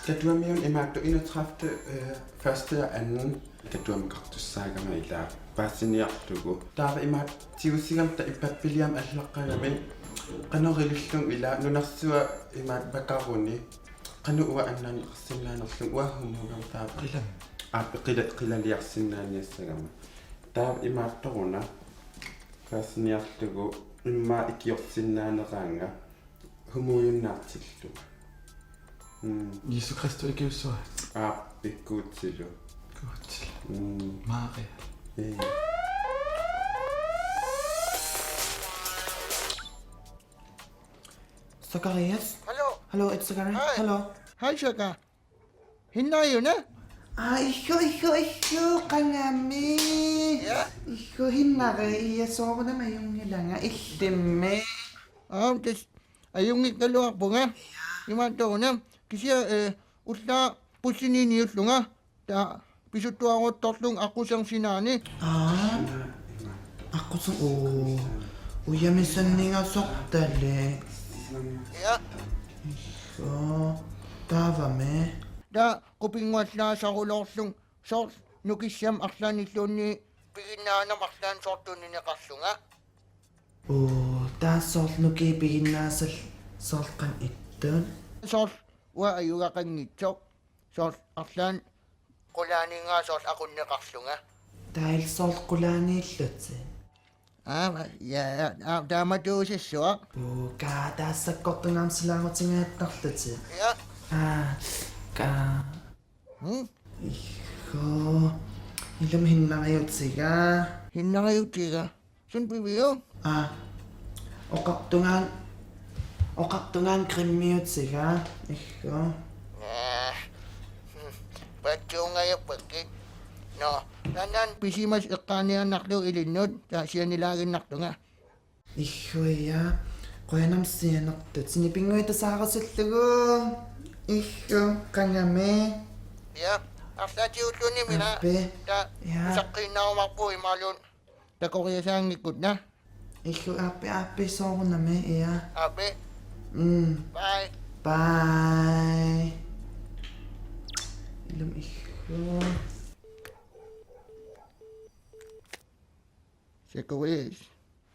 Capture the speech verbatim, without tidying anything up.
Katuamiuna imaattoq enogtredivte, øh, første og anden. Katuamikartussaagama ilaa paasiniarlugu. Taava imaattoq tigusigama taava ippappiliami allaqqagami. Qanoq ilillunga ilaa nunarsuaq imaattoq vakaruni. Qanoq uanga annaanneqarsinnaanerlunga uanga humuugama taava. Qila. Aap, qila-, qilaliarsinnaaniassagama. Taava imaattoruna paasiniarlugu immaqa ikiorsinnaaneraanga. Humuujunnaartillugu. Mm. Jesu Kristus ikiussua. Aap, ikkuutilu. Ikkuutilu. Mm. Maria. Ee. Zacharias? Hallo. Hallo, it's Zacharias. Hej. Hallo. Hej, Zaka. Hinnaajuna? Aa, ihhu, ihhu, ihhu, qangami. Ja? Ihhu, hinnari, ia soorunami ajunngilanga, illimmi. Aa, tassa ajunngikkaluarpunga. Imaattoruna, kisianni, eh, ullaaq bussini niullunga. Taava pisuttuaruttorlunga aqqusersup sinaani. Aa, aqqusersup, oo, ujamisanningasortalik. Ja. Soo, taavami. Taava qupinnguallaasarulorlunga soorlu nukissamik arlaannilluunniit piginnaanermik arlaannik soorlu tunineqarlunga. Oo, taava soorlu nukiit piginnaasat soorlu qanoq ittut? Soorlu uanga ajugaqanngitsoq. Soorlu arlaannik qulaaniinngaanniit soorlu aqunneqarlunga. Taava illit soorlu qulaaniillutit? Aap, ja, ja, aap, taamatuusassuaq. Oo, kaa, taava sakkortungaarmik silaarutigigaluarlutit. Ja. Aa, kaa. Hmm? Ihhu. Ilumut hinnariutiga. Hinnariutiga? Suna piviuk? Aa. Oqartungaana, oqartungaana cremiutiga. Ihhu. Naa. Patsuungajappakkit. Nå, nanan pisimasut eqqaaniaannarlugit ilinnut, taava sianilaaginnartunga. Ihhu, ja. Qujanarmi sianertut. Sinipinnguit tasaarusullugu. Ihhu, qangami. Ja, arlaatigulluunniimmi ilaa. Aappi. Taava, ja, usaqqiinnarumaarpugut imaluunniit takoriasaanngikkutta. Ihhu, aappi, aappi, soorunami, ja. Aappi. Mm. Bye. Bye. Ilumut, ihhu. Zacharias.